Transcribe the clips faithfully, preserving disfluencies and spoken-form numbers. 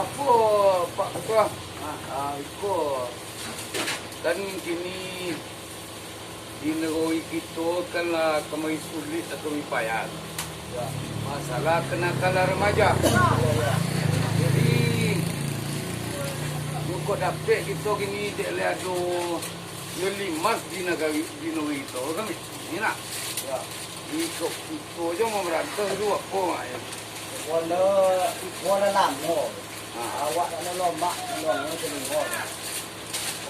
Apo, Pak Ketua? Ah, iko, kan kini di nagori kito kan lah kamari sulik atau payah. Ya. Masalah kenakalan remaja. Ya, ya. Jadi, kok dapek kito kini dek lai ado yo limas di nagari, di nagori kito kan, ini nak. Ya. Iko, iko jo mamarantah tu apo mak yo? Iko lah, iko lah lamo. Ha. Awak nak lolomak, lolomak telingo.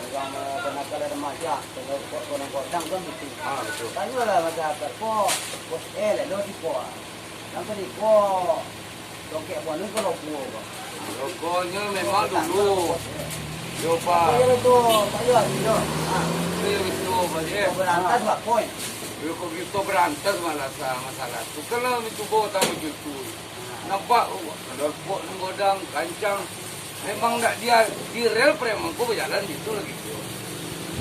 Urang, eh, kenakalan remaja, kalau kok godang-godang kan gitu. Ha, betul. Tanyolah masyarakat, kok bos eh, lelo di ko. Nang tadi ko, dongkek buah ni ko lopo ko. Loponyo memang dulu. Yo, Pak. Apa yo tu, Pak Yon? Yo. Ha. Itu yang itu, Pak, ya. Berantas, Pak, poin. Yo, kok kito berantas malah sa-, masalah tu. Kalau itu bo tamu jutu. Nampak, oh, lalok nan godang, kancang. Memang ndak dia, di rel preman ko bajalan situ lagi.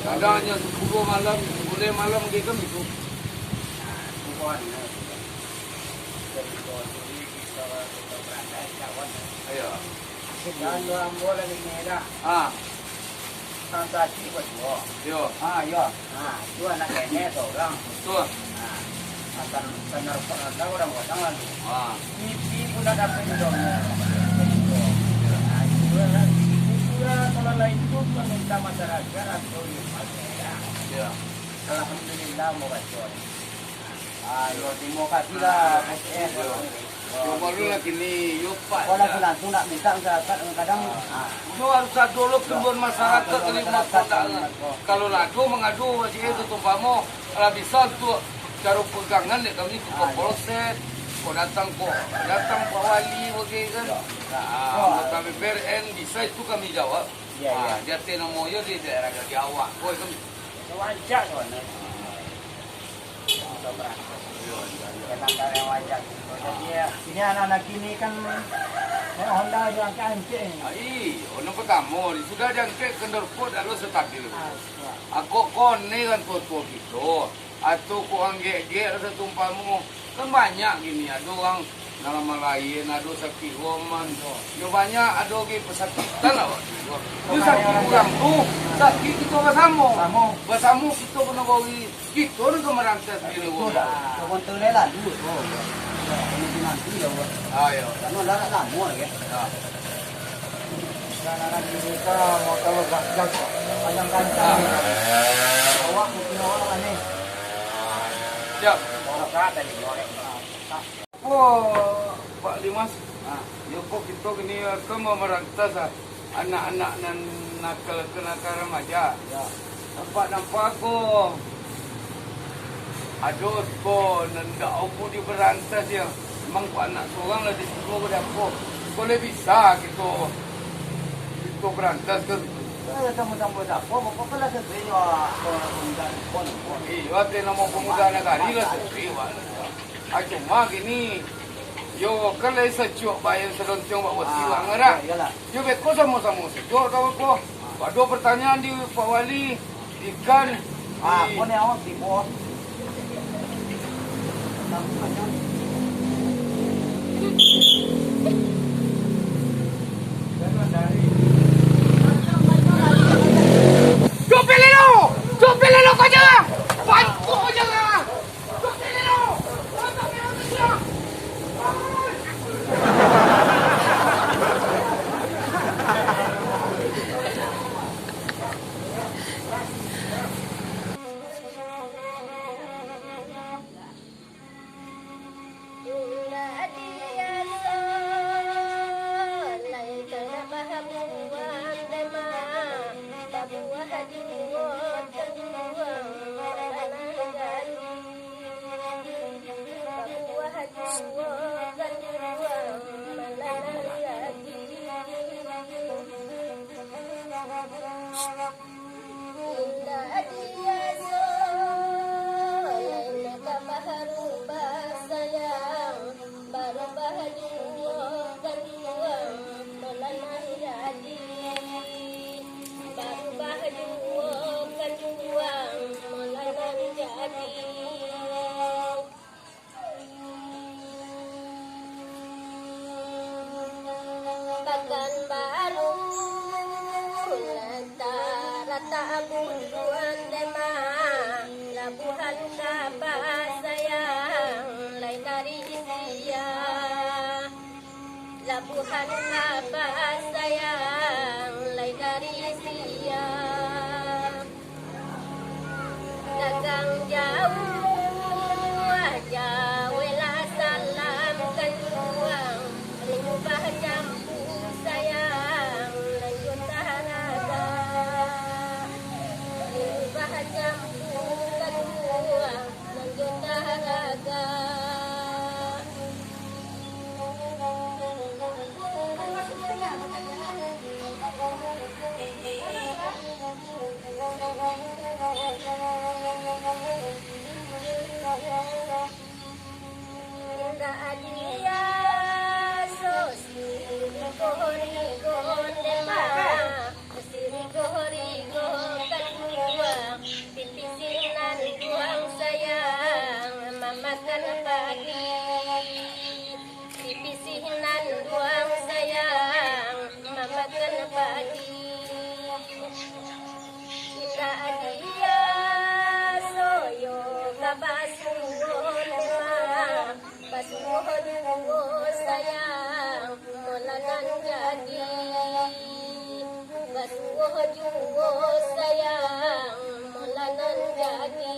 Kadang hanya sapuluah malam, sapuluah malam dia kan itu. Nah, itu kawan, ya. Jadi, kawan tu, ini kita, kita berantai, kawan. Ayo. Dan dua ambo lagi ni dah. Ah. Tang tadi bajuo. Yo. Ah, yo. Ah, tu anak nenek seorang. Betul. Ah, akan benar-benar orang-orang lalu. Ah. Mimpi pula dapat jodohnya. Ah, itulah. Itulah kalau lain tu meminta masyarakat atau lima daerah. Ya. Alhamdulillah, mau baca. Ah, yo, terima kasih lah, P T S. Yo. Yo, baru lah kini, yo, Pak. Kalau langsung, langsung nak minta masyarakat, kadang, ah. Yo, harus ado lo keluhan masyarakat, ah, keluhan dari masyarakat, masyarakat. Kalau lah ado mangadu, masih itu, ah, tumpamo, kalau bisa tu, caro pegangan dek kami ke, ah, yo, Polsek, kok datang, kok datang Pak Wali, oke kan? Yo. Nah, yo, anggota D P R N bisa itu kami jawab. Iya, ah, iya. Di ateh namo yo di daerah gagi awak, kok itu. Wajar, kawan. Ini anak-anak kini kan, eh, Honda ajo angkek-angkek ni. Ah, iyo, nan partamo, sudah diangkek kendor ko dak lo stabil. Ah, iyo. Ako kone kan tuo-tuo kito, atau ko anggek-gek rasa tumpamo, kan banyak kini, ado urang Dalam malain ado sakik roman. Yo banyak ado ge pasakitan awak tu. Yo sakik urang tu, sakik kito basamo. Samo. Basamo kito banagori, kito nan ka marantas di nagori. Betul dah. Kawan tu lah lalu tu. Ini nanti lah, Bang. Ah, yo. Karena lah lamo lagi. Ya. Sekarang lagi kita mau tahu gajah, panjang gajah. Ah. Awak mungkin awak aneh. Siap. Orang kata ni, orang. Oh, Pak Limas, ah, yo ko kito kini akan mamarantas, ah, anak-anak nan nakal-nakal remaja. Ya. Nampak-nampak ko ado ko nan ndak ampun dibarantas, ya. Memang ko anak surang lah di siko ko dapok. Ko lai bisa kito, kito barantas kan? Ya, samo-samo dapok, pokok kan lah sasuai jo, ah, pemuda, pemuda. Iyo, ati namo pemuda nagari lah sasuai, Pak. Ah, cuma kini, yo, kan lai sacuak bae saloncong bak bosi, ah, bak ngerak. Iyolah. Yo, beko samo-samo sajo, tahu ko. Ado pertanyaan di Pak Wali, ikan, ah, di ko ni awak tibo. Dua puluh lilo! Dua puluh lilo ko jangan! Bantu ko jangan! Jauah, jauahlah salam kan juang, rindu bacampu sayang, nan jo taraga. Rindu bacampu kan juang, nan jo taraga. Indak adia so sirigo-rigo lemah, sirigo-rigo kaduo, pipisinan duang sayang mamakan padi. Pipisinan duang sayang mamakan padi. Indak adia soyo ka basuo lemah, basuo juo sayang, molah nan jadi. Basuo juo sayang, molah nan jadi.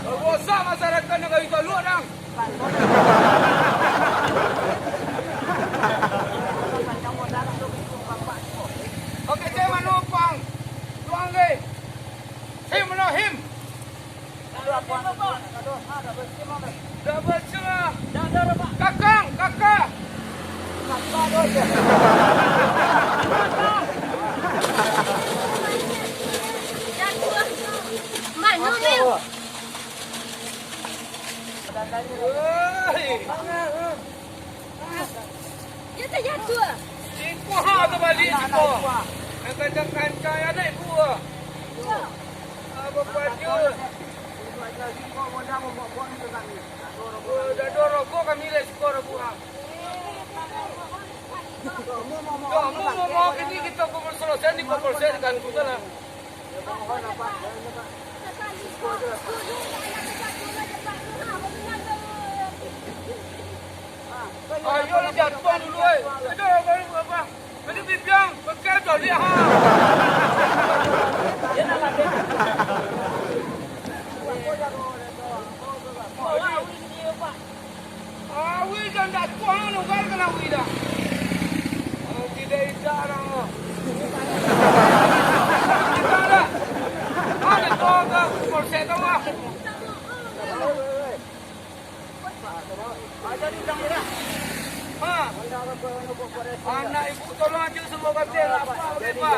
Rusak masyarakat nagari Taluk, dang. Oke, cek mano, Pang? Tuang, ge. Him, mano, him? Dah berserah. Kakang, kakak. Mano, Mil? Woi. Dia tak jatuh. Siko ha tu balik siko. Nan kancang-kancang anak ibu ah. Apa paja. Oh, dah ada rokok kami lah siko rokok ah. Kamu mau mau kini kita kumpul selesai di kumpul saya di kantor lah. Ayo lah jatuh dulu, eh. Aduh, abang, abang. Tadi bibiang, pakai tu, lihat, ha. Awi jan jatuah, anu, kan kena awi dah. Oh, tidak, tidak, dah. Tidak, dah. Ada kau ke polsek tu, ah. Ha. Anak ibu tolong aja semua kata nak apa, apa.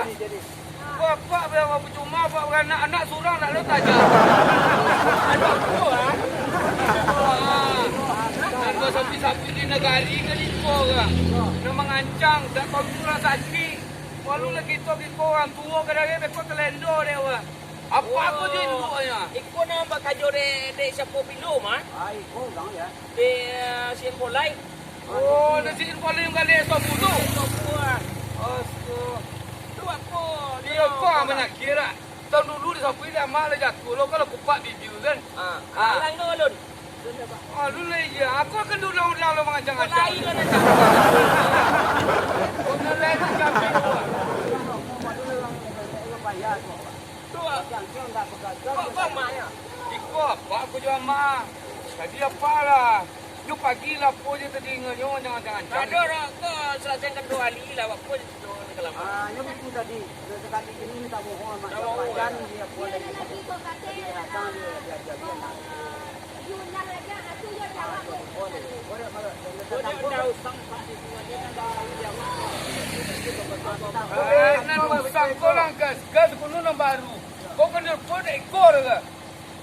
Bapak bilang apa cuma, apa beranak, anak surang nak letak aja. Ada apa, ah? Tangga sapi-sapi di negari ke di ko orang. Nak mangancang, dak tahu orang sakit. Walau lagi tu, di ko orang tua kadang-kadang beko telendo deh orang. Apa ko jo induknyo? Iko nan bakajo dek, dek siapo pilo, mah? Ah, iko urang, ya. Dek, eh, si Empolai. Oh, dek si Empolai yang galak esok bulu. Esok bulu, ah. Astaga. Tu apa? Iyo, ko manyakik lah. Tahun dulu di sapi dia amak lah jatuh lo, kalau kupak bibir kan. Ah, ah. Alang tu, Lun. Ah, lu lah iya. Aku akan diulang-ulang lo mangacang-acang. Kau lain lah, Nacang. Kau lain lah, Nacang. Tu, ah. Kok, kok, Mak? Iko, apa aku jual, Mak? Tadi apa lah? Nyo pagi lah, apo je tadi ingat nyo, jangan-jangan. Ado, ro, ko selesaikan dua hari lah, apo je tu, ni kelamaan. Ah, nyo itu tadi. Nyo sekali ini minta mohon, Mak. Minta mohon. Jangan dia, apo lagi. Tadi datang dia, dia, dia, dia, nak. Eh, nan usang ko lah gas, gas kuno nan baru. Ko kan dia pun ekor ke?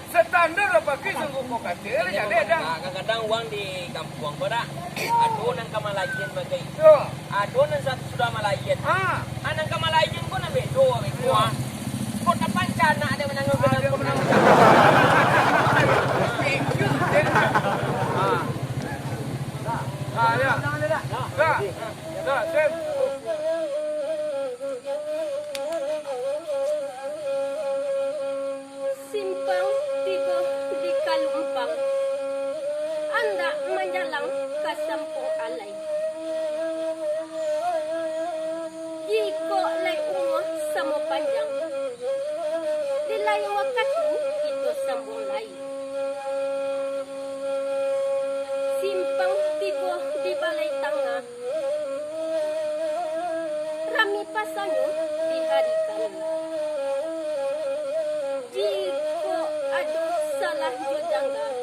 Standar lah pakai sungguh kau kata, lah jadi dah. Ah, kadang-kadang urang di kampuang ko dak, ado nan ka malaian bagai. Yo. Ado nan sa-, sudah malaian. Ah. Ah, nan ka malaian ko nan bedo, beko, ah. Kok tapancana ado mananggung. Ah, ado mananggung. Ah. Ah, ya. Dah. Dah, Sim. Simpang tigo di Kalumpang, andak manjalang ka Sampuang Alai. Jikok lai umua samo panjang, di lain wakatu kito sambuang lai. Simpang tigo di Balai Tangah, rami pasanyo di hari Kamis. Jikok ado salah jo janggal,